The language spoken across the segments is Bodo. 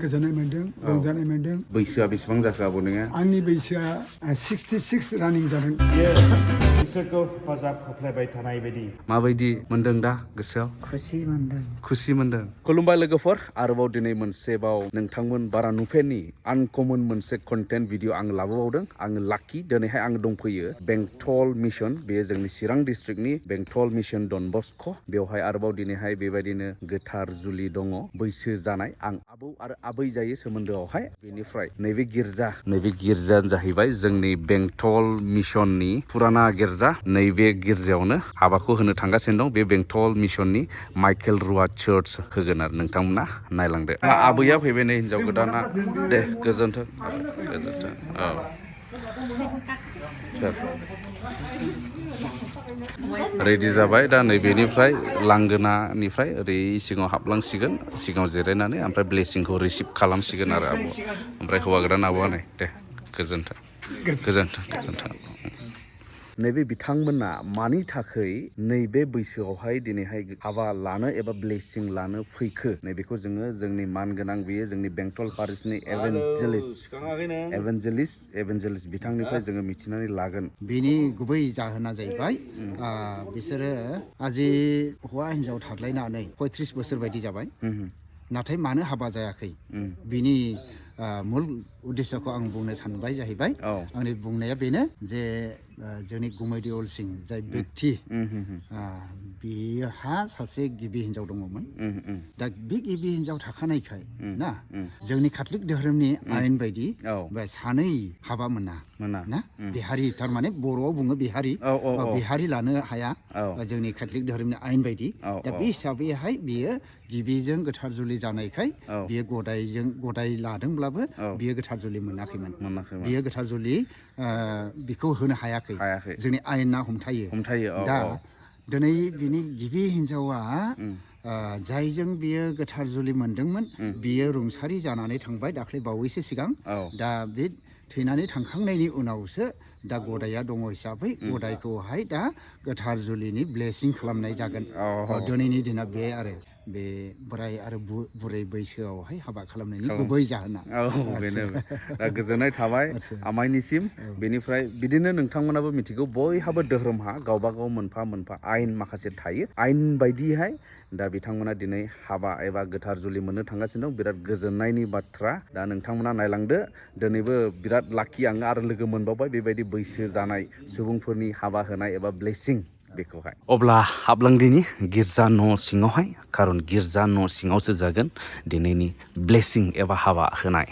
गोजोननाय मोनदों रंजानाय मोनदों बैसोआ बेसेबां जाखो आबौ नोङो आंनि बैसोआ 66 रानिं जादों बिसोरखौ हेफाजाब होफ्लायबाय थानाय बायदि माबायदि मोनदों दा गोसोआव खुसि मोनदों खुलुमबाय लोगोफोर आरोबाव दिनै मोनसेबाव नोंथांमोन बारा नुफेरनि आनकमन मोनसे कन्टेन्ट भिडिअ आं लाबोबावदों आङो लाखि दिनैहाय आं दंफैयो बेंटल मिशन बेयो जोंनि चिरां डिस्ट्रिक्टनि बेंटल मिशन डन बस्क बेवहाय आरोबाव दिनैहाय बेबायदिनो गोथार जुलि दङ बैसो जानाय आं आबौ आरो आबै जायो सोमोन्दोआवहाय बेनिफ्राय नैबे गिर्जायानो जाहैबाय जोंनि बेंटल मिशननि पुराना गिर्जा नैबे गिर्जायावनो हाबाखौ होनो थांगासिनो दं बे बेंटल मिशननि माइकेल रुवा चार्च होगोन आरो नोंथांमोना नायलांदो आबैया फैबाय नै हिनजाव गोदाना दे गोजोन्थों गोजोन्थों औ रेडि जाबाय दा नैबेनिफ्राय लांगोनानिफ्राय ओरै सिगाङाव हाबलांसिगोन सिगाङाव जिरायनानै ओमफ्राय ब्लेसिंखौ रिसिभ खालामसिगोन आरो आबौ ओमफ्राय हौवा गोदान आबौआ नै दे गोजोन्थों नैबे बिथांमोना मानि थाखाय नैबे बैसोआवहाय दिनैहाय हाबा लानो एबा ब्लेसिं लानो फैखो नैबेखौ जोङो जोंनि मानगोनां बेयो जोंनि बेंटल पारिसनि एभेन्जेलिस्ट बिथांनिफ्राय जोङो मिथिनानै लागोन बेनि गुबै जाहोना जाहैबाय बिसोरो आजि हौवा हिन्जाव थाज्लायनानै 35 बोसोर बायदि जाबाय नाथाय मानो हाबा जायाखै बिनि मुल उद्देश्यखौ आं बुंनो सानबाय जाहैबाय आंनि बुंनाया बेनो जे जोंनि गुमैदेवल सिं जाय व्यक्ति बिहा सासे गिबि हिन्जाव दङमोन दा बे गिबि हिन्जाव थाखानायखाय ना जोंनि काथलिक धोरोमनि आयेन बायदि सानै हाबा मोना ना बिहारि थारमाने बर'आव बुङो बिहारि लानो हाया जोंनि काथलिक धोरोमनि आयेन बायदि दा बे हिसाबैहाय बियो गिबिजों गोथार जुलि जानायखाय बियो गदाय लादोंब्लाबो बियो गोथार जुलि मोनाखैमोन बियो गोथार जुलि बिखौ होनो हायाखै जोंनि आयेना हमथायो दा दिनै बिनि गिबि हिन्जावा जायजों बियो गोथार जुलि मोनदोंमोन बियो रुंसारि जानानै थांबाय दाख्लै बावैसो सिगां दा बे थैनानै थांखांनायनि उनावसो दा गदाया दङ हिसाबै गदायखौहाय दा गोथार जुलिनि ब्लेसिं खालामनाय जागोन दिनैनि दिना बे आरो बे बोराय आरो बुरै बैसोआवहाय हाबा खालामनायनि गुबै जाहोना बेनो दा गोजोननाय थाबाय आमाइनिसिम बेनिफ्राय बिदिनो नोंथांमोनाबो मिथिगौ बयहाबो धोरोमहा गावबा गाव मोनफा मोनफा आयेन माखासे थायो आयेन बायदिहाय दा बिथांमोना दिनै हाबा एबा गोथार जुलि मोननो थांगासिनो दं बिराद गोजोननायनि बाथ्रा दा नोंथांमोना नायलांदो दिनैबो बिराद लाखि आङो आरो लोगो मोनबावबाय बेबायदि बैसो जानाय सुबुंफोरनि हाबा होनाय एबा ब्लेसिं बेखौहाय अब्ला हाबलांदिनि गिर्जा न' सिङावहाय खारन गिर्जा न' सिङावसो जागोन दिनैनि ब्लेसिं एबा हाबा होनाय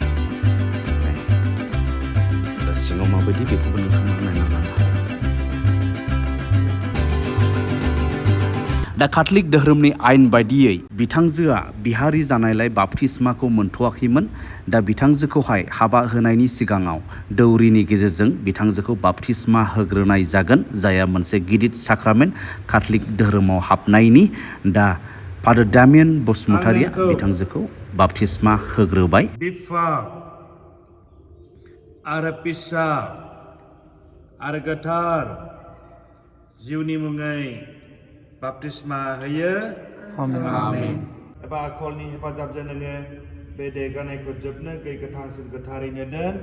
दा सिङाव माबायदि बेखौबो नोंथांमोना नायना लानो दा काथलिक धोरोमनि आयेन बायदियै बिथांजोआ बिहारि जानायलाय बाप्तिस्माखौ मोनथ'वाखैमोन दा बिथांजोखौहाय हाबा होनायनि सिगाङाव दौरिनि गेजेरजों बिथांजोखौ बाप्तिस्मा होग्रोनाय जागोन जायहा मोनसे गिदिर साक्रामेन्ट काथलिक धोरोमाव हाबनायनि दा फादार दामियान बसुमतारिया बिथांजोखौ बाप्तिस्मा होग्रोबाय बिफा आरो फिसा आरो गोथार जिउनि मुङै बाप्तिस्मा होयो आमेन एबा आखलनि हेफाजाबजों नोङो बे देगानायखौ जोबनो गोथांसिन गोथारैनो दोन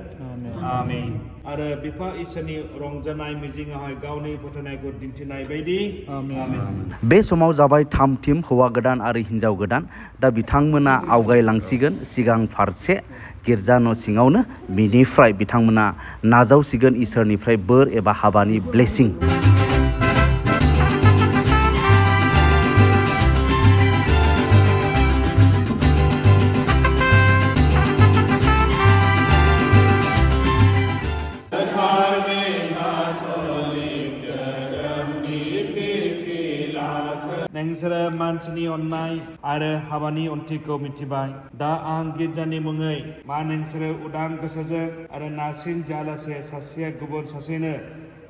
आमेन आरो बिफा इसोरनि रंजानाय मिजिङावहाय गावनि फोथायनायखौ दिन्थिनाय बायदि आमेन बे समाव जाबाय थाम थिम हौवा गोदान आरो हिन्जाव गोदान दा बिथांमोना आवगायलांसिगोन सिगां फारसे गिर्जा न' सिङावनो बिनिफ्राय बिथांमोना नाजावसिगोन इसोरनिफ्राय बोर एबा हाबानि ब्लेसिं नोंसोरो मानसिनि अननाय आरो हाबानि ओंथिखौ मिथिबाय दा आं गिर्जानि मुङै मा नोंसोरो उदां गोसोजों आरो नारसिन जायालासे सासेया गुबुन सासेनो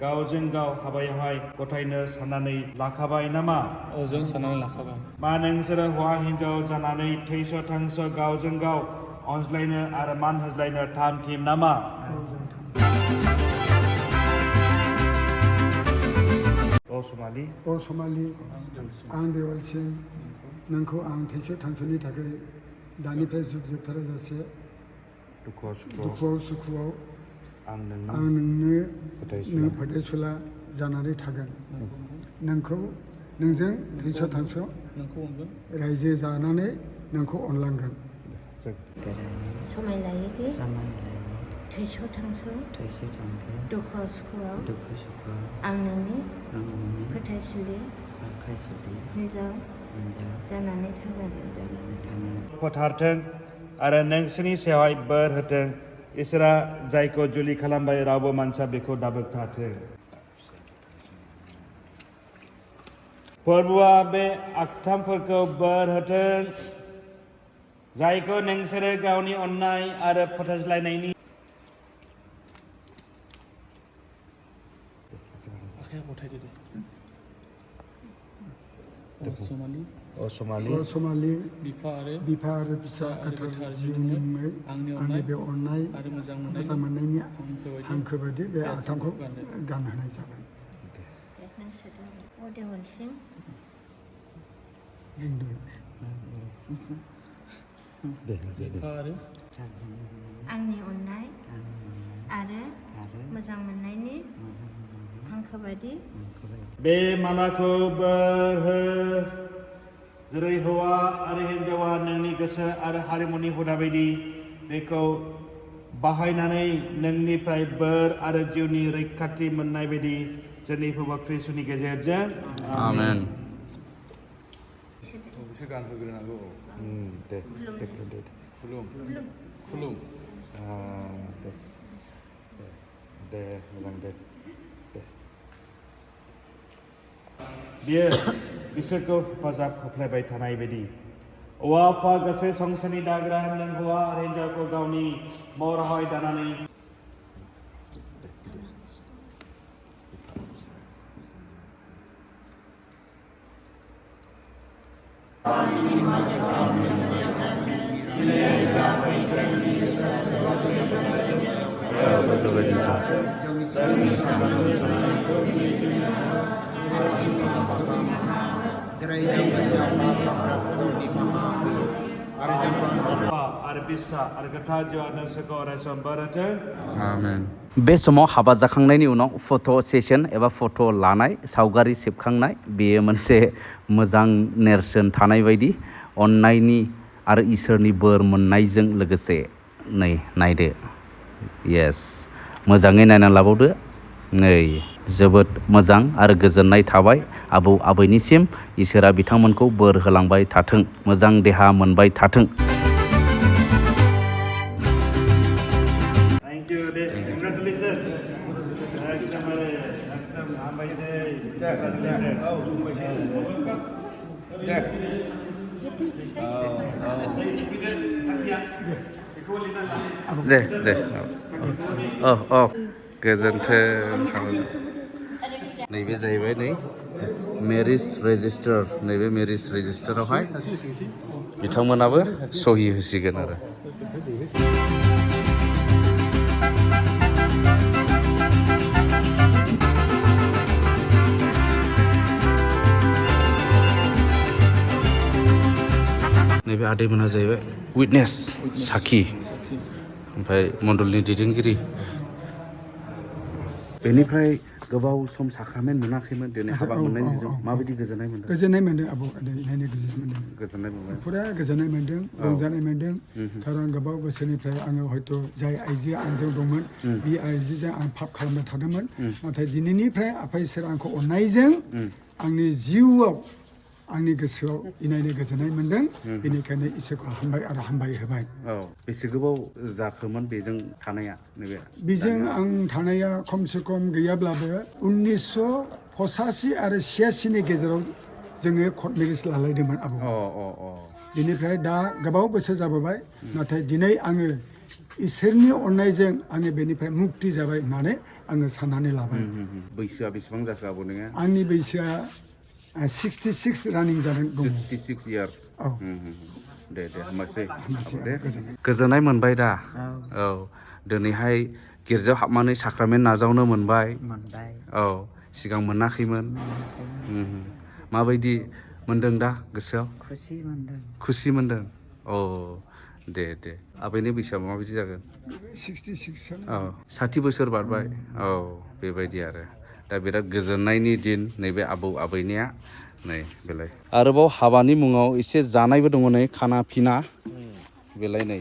गावजों गाव हाबायावहाय गथायनो साननानै लाखाबाय नामा जों साननानै लाखाबाय मा नोंसोरो हौवा हिन्जाव जानानै थैस' थांस' गावजों गाव अनज्लायनो आरो मान होज्लायनो थाम थिम नामा समालि आं देवलसिं नोंखौ आं थैस' थांस'नि थाखाय दानिफ्राय जुग जोबथाराजासे दुखुआव सुखुआव आं आं नोंनो फोथायसुला जानानै थागोन नोंजों थैस' थांस' रायजो जानानै नोंखौ अनलांगोन समाय लायोदि थैस' थांस' दुखुआव सुखुआव आं नोंनि फोथायसुलि हिन्जाव जानानै थागोन फोथारथों आरो नोंसोरनि सायावहाय बोर होथों इसोरा जायखौ जुलि खालामबाय रावबो मानसिया बेखौ दाबोखथाथों फोरबुआ बे आखथामफोरखौ बोर होथों जायखौ नोंसोरो गावनि अननाय आरो फोथायज्लायनायनि असमालि बिफा आरो फिसा गोथार जिउनि मुङै आंनि बे अननाय मोजां मोननायनि हांखो बायदि बे आथामखौ गानहोनाय जाबाय अदेवलसिम आंनि अननाय आरो मोजां मोननायनि हांखो बायदि बे मालाखौ बोर हो जेरै हौवा आरो हिन्जावा नोंनि गोसो आरो हारिमुनि हुदा बायदि बेखौ बाहायनानै नोंनिफ्राय बोर आरो जिउनि रैखाथि मोननाय बायदि जोंनि प्रभु ख्रीष्टनि गेजेरजों आमेन बियो बिसोरखौ हेफाजाब होफ्लायबाय थानाय बायदि हौवाफ्रा गासै संसारनि दाग्रा नों हौवा आरो हिन्जावखौ गावनि महरावहाय दानानै बे समाव हाबा जाखांनायनि उनाव फट' सेसन एबा फट' लानाय सावगारि सेबखांनाय बेयो मोनसे मोजां नेरसोन थानाय बायदि अननायनि आरो इसोरनि बोर मोननायजों लोगोसे नै नायदो येस मोजाङै नायना लाबावदो नै जोबोद मोजां आरो गोजोननाय थाबाय आबौ आबैनिसिम इसोरा बिथांमोनखौ बोर होलांबाय थाथों मोजां देहा मोनबाय थाथों दे गोजोन्थों नैबे जाहैबाय नै मेरिज रेजिस्टार नैबे मेरिज रेजिस्टारावहाय बिथांमोनाबो सहि होसिगोन आरो नैबे आदैमोनहा जाहैबाय विटनेस साखि ओमफ्राय मण्डलनि दैदेनगिरि बेनिफ्राय गोबाव सम साक्रामेन्ट मोनाखैमोन दिनै हाबा मोननायनि गेजेरजों माबायदि गोजोननाय मोनदों आबौ नायनो गोजोननाय मोनदों फुरा गोजोननाय मोनदों रंजानाय मोनदों खारन गोबाव बोसोरनिफ्राय आङो हयथ' जाय आइजोआ आंजों दंमोन बे आइजोजों आं पाप खालामबाय थादोंमोन नाथाय दिनैनिफ्राय आफा इसोर आंखौ अननायजों आंनि जिउआव आंनि गोसोआव इनायनो गोजोननाय मोनदों बेनिखायनो इसोरखौ हामबाय होबाय बेसे गोबाव जाखोमोन बेजों थानाया नैबे बेजों आं थानाया खमसे खम गैयाब्लाबो 1985 आरो 86 नि गेजेराव जोङो कर्ट मेरिज लालायदोंमोन आबौ बेनिफ्राय दा गोबाव बोसोर जाबोबाय नाथाय दिनै आङो इसोरनि अननायजों आङो बेनिफ्राय मुक्ति जाबाय होननानै आङो साननानै लाबाय बैसोआ बेसेबां जाखो आबौ नोङो आंनि बैसोआ 66 रानिं जादों 66 इयार्स दे हामबायसै दे गोजोननाय मोनबाय दा औ दिनैहाय गिर्जायाव हाबनानै साक्रामेन्ट नाजावनो मोनबाय औ सिगां मोनाखैमोन माबायदि मोनदों दा गोसोआव खुसि मोनदों दे दे आबैनि बैसोआ माबायदि जागोन 66 औ 60 बोसोर बारबाय औ बेबायदि आरो दा बिराद गोजोननायनि दिन नैबे आबौ आबैनिया नै बेलाय आरोबाव हाबानि मुङाव एसे जानायबो दङ नै खाना फिना बेलाय नै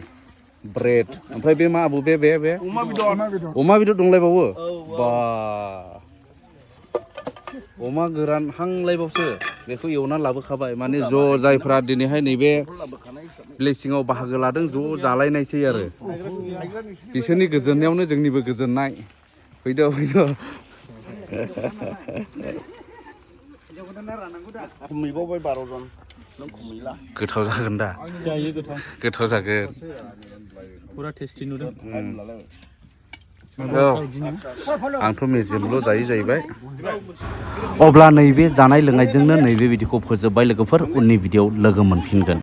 ब्रेड ओमफ्राय बे मा आबौ बे अमा बेदर दंलायबावो बा अमा गोरान हांलायबावसो बेखौ एवनानै लाबोखाबाय माने ज' जायफ्रा दिनैहाय नैबे ब्लेसिङाव बाहागो लादों ज' जालायनायसै आरो बिसोरनि गोजोननायावनो जोंनिबो गोजोननाय फैद' खमैबावबाय 12 जन नों खमैला गोथाव जागोन दा जायो गोथाव जागोन पुरा टेस्टि नुदों औ आंथ' मेजेमल' जायो जाहैबाय अब्ला नैबे जानाय लोंनायजोंनो नैबे भिडिअखौ फोजोबबाय लोगोफोर उननि भिडिअआव लोगो मोनफिनगोन